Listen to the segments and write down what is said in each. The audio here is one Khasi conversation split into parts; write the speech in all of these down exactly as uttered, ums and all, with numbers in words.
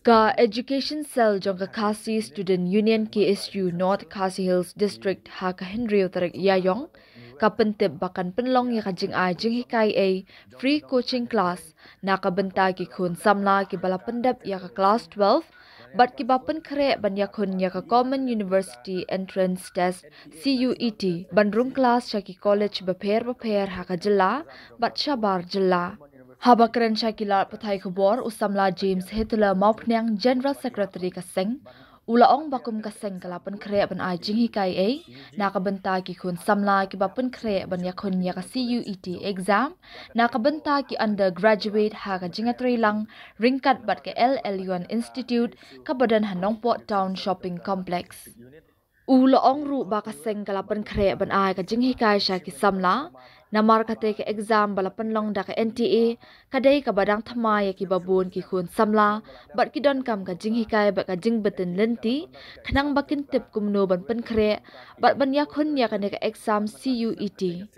Ka Education Cell jong ka Khasi Student Union, K S U, North Khasi Hills District ha ka hynriew tarik Ïaïong ka pyntip ba kan pynlong ïa ka jingai jinghikai ei, free coaching class, na ka bynta ki khun samla kiba la pyndep ïa ka klas twelve bad kiba pynkhreh ban ïakhun ïa ka Common University Entrance Test, C U E T, ban rung klas sha ki college bapher bapher ha ka jylla bad shabar jylla. Haba kren sha ki lad pathai khubor, u samla James Hitler Mawphniang, General Secretary ka seng, u la ong ba kum ka seng ka la pynkhreh ban ai jinghikai ei na ka bynta ki khun samla kiba pynkhreh ban ïakhun ïa ka C U E T exam na ka bynta ki undergraduate ha ka jingïatreilang ryngkat bad ka L L Yuan Institute kaba don ha Nongpoh Town Shopping Complex. U la ong ruh ba ka seng ka la pynkhreh ban ai ka jinghikai sha ki samla, namar kata ka exam ba la pynlong da ka N T A ka dei kaba dang thymmai ïa kiba bun ki khun samla bad ki donkam ka jinghikai bad ka jingbtin lynti khnang ba kin tip kumno ban pynkhreh bad ban ïakhun ïa kane ka exam C U E T.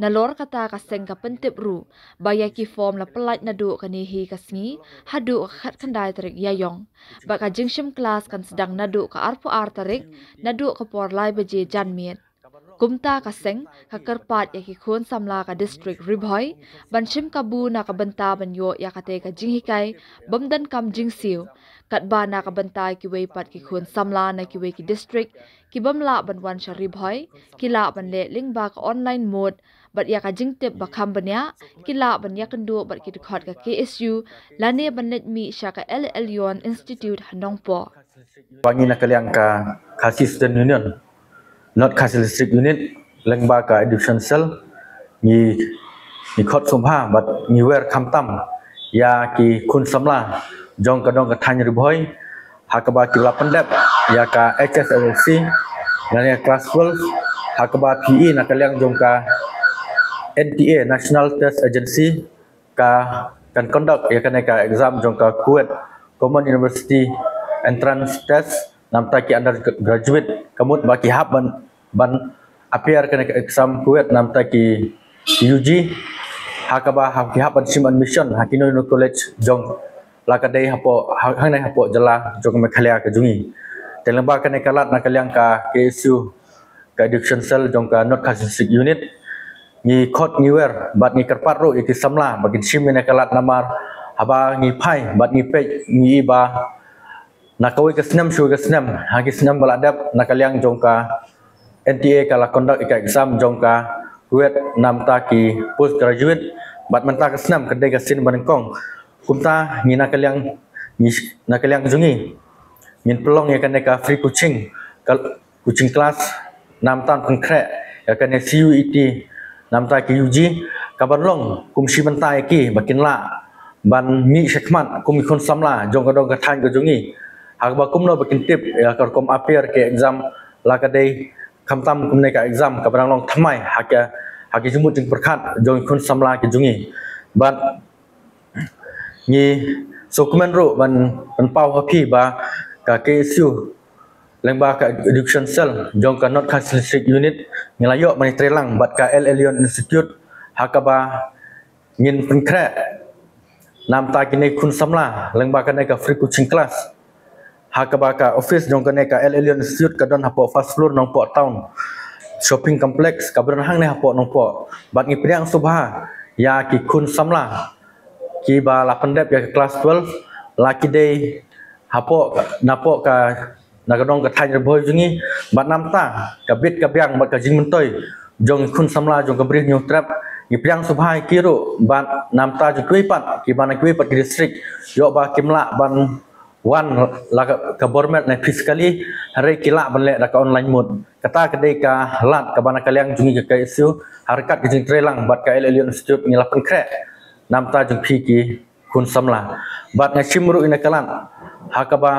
Nalor kata, ka seng ka pyntip ruh ba ïa ki form la pyllait naduh kane hi ka sngi haduh ka khatkhyndai tarik Ïaïong, bad ka jingshim klas kan sdang naduh ka arphew ar tarik naduh ka por lai baje janmiet. Kumta ka seng ka kyrpad ïa ki khun samla ka district Ri Bhoi ban shim kabu na ka bynta ban ïoh ïa kata ka jinghikai bym donkam jingsiew, katba na ka bynta kiwei pat ki khun samla na kiwei ki district ki bym lah ban wan sha Ri Bhoi, ki lah ban leh lyngba ka online mode, bad ïa ka jingtip ba kham bniah ki lah ban ïakynduh bad ki dkhot ka K S U lane ban leit mih sha ka L L Yuan Institute ha Nongpoh. Ba ngi na ka liang ka Khasi Student Union, North Khasi District Unit, lyngba ka Education Cell, ngi, ngi khot sngewbha bad ngi wer khamtam ïa ki khun samla jong ka dong ka thaiñ Ri Bhoi ha kaba ki la pyndep ïa ka H S S L C lane klas twelve, ha kaba phi i na ka liang jong ka N T A, National Test Agency, ka kan conduct ïa kane ka exam jong ka KUET, Common University Entrance Test, namta ki undergraduate, ka mut ba ki hap ban, ban appear kane ka exam KUET namta ki U G, ha kaba ha ki hap ban shim admission ha kino kino college jong la ka dei hapoh, ha, hangne hapoh jylla jong ka Meghalaya ka jong ngi. Te lyngba kane ka lad na ka liang ka K S U, ka Education Cell jong ka North Khasi District Unit, ngi khot ngi wer bad ngi kyrpad ruh ïa ki samla ba kin shim ïa kane ka lad namar haba ngi phai bad ngi peit ngi i ba na kawei ka snem sha kawei ka snem, ha ki snem ba la dep na ka liang jong ka N T A ka la conduct ïa ka exam jong ka KUET namta ki postgraduate, bad mynta ka snem ka dei ka sien ba nyngkong. Kumta ngi na ka liang, ngi na ka liang jong ngi ngin pynlong ïa kane ka free coaching, ka coaching class, namta pynkhreh ïa kane C U E T, namta ki U G, kaban long kum shi bynta ïa ki ba kin lah ban mih shakhmat kum ki khun samla jong ka dong ka thaiñ ka jong ngi, ha kaba kumno ba kin tip ïa ka rukom appear ki exam la ka dei, khamtam kumne ka exam kaba dang long thymmai ha ka, ha ki jingmut jingpyrkhat jong ki khun samla ki jong ngi. Bad ngi sngewkmen ruh ban, ban pynpaw ha phi ba ka K S U lyngba ka Education Cell jong ka North Khasi District Unit ngi la ïoh ban ïatreilang bad ka L L Yuan Institute ha kaba ngin pynkhreh namta kine khun samla lyngba kane ka free coaching class, ha kaba ka office jong kane ka L L Yuan Institute ka don hapoh first floor Nongpoh Town Shopping Complex kaba don hangne hapoh Nongpoh. Bad ngi pdiang sngewbha ïa ki khun samla kiba la pyndep ïa ka klas twelve, la ki dei hapoh, napoh ka, na ka dong ka thaiñ Ri Bhoi jong ngi, bad namta ka bit ka biang bad ka jingmyntoi jong ki khun samla jong ka Bri Hynñiewtrep, ngi pdiang sngewbha ïa ki ruh, bad namta jong kiwei pat kiba na kiwei pat ki district, ïoh ba kim lah ban wan la ka, ka bor met ne physically, hynrei ki lah ban leh da ka online mode. Kata ka dei ka lad kaba na ka liang jong ngi ka K S U ha ryngkat ka jingtreilang bad ka L L Yuan Institute ngi la pynkhreh namta jong phi ki khun samla. Bad nga shim ruh ïa kane ka lad ha kaba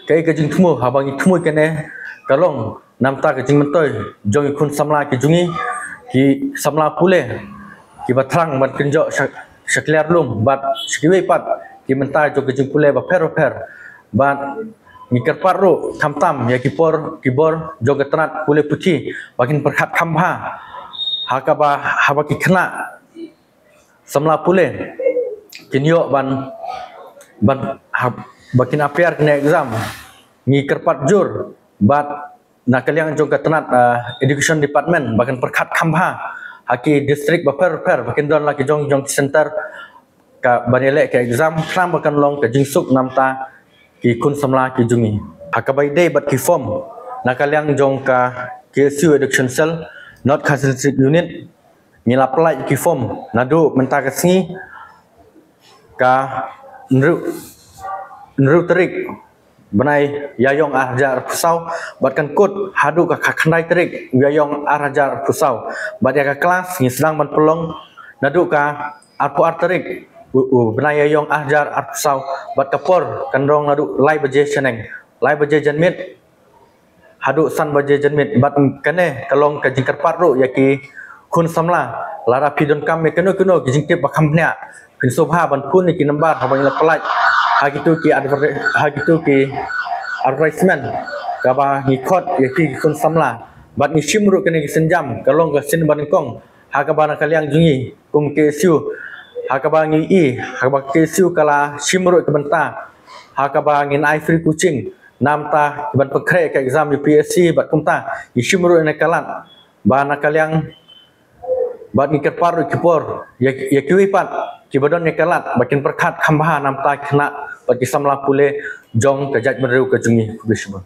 kaei ka jingthmu, haba ngi thmu ïa kane ka long namta ka jingmyntoi jong ki khun samla ki jong ngi, ki samla pule kiba thrang ban kynjoh sha, sha kliar lum bad sha kiwei pat ki bynta jong ki jingpule bapher bapher. Bad ngi kyrpad ruh khamtam ïa ki por, ki bor jong ka tnat pule puthi ba kin pyrkhat kham bha, ha kaba haba ki khynnah samla pule kin ïoh ban ban ha, ba kin appear kine exam. Ngi kyrpad jur bad na ka liang jong ka tnat, ah, education department ba kan pyrkhat kham bha ha ki district bapher bapher ba kin don la ki jong jong ki center ka ban ïaleh ka exam khnang ba kan long ka jingsuk namta ki khun samla ki jong ngi. Ha kaba ïadei bad ki form, na ka liang jong ka K S U Education Cell, North Khasi Hills Unit, ngi la pynlait ki form naduh mynta ka sngi ka hynriew, hynriew tarik bnai Ïaïong ar hajar arphew saw bad kan kut haduh ka khyndai tarik Ïaïong ar hajar arphew saw. Bad ïa ka klas ngi sdang ban pynlong naduh ka arphew ar tarik u, u, bnai Ïaïong ar hajar arphew saw bad ka por kan long naduh lai baje shaneng, lai baje janmiet haduh san baje janmiet. Bad kane ka long ka jingkyrpad ruh ïa ki khun samla, lada phi donkam ïa kano kano ki jingtip ba kham bniah, phin sngewbha ban phone ïa ki number haba ngi la pynlait ha kito ki adver-, ha kito ki advertisement kaba ngi khot ïa ki khun samla. Bad ngi shim ruh kane ka sienjam ka long ka sien banyngkong ha kaba na ka liang jong ngi kum K S U, ha kaba ngi i ha kaba K S U ka la shim ruh ka bynta ha kaba ngin ai free coaching namta ban pynkhreh ka exam U P S C. Bad kumta ngi shim ruh ïa ka lad ba na ka liang bad ngi kyrpad ruh ki por ïa, ïa kiwei pat kiba don ïa ka lad ba kin pyrkhat kham bha namta ki khynnah bad ki samla pule jong ka jaitbynriew ka jong ngi. Khublei shibun.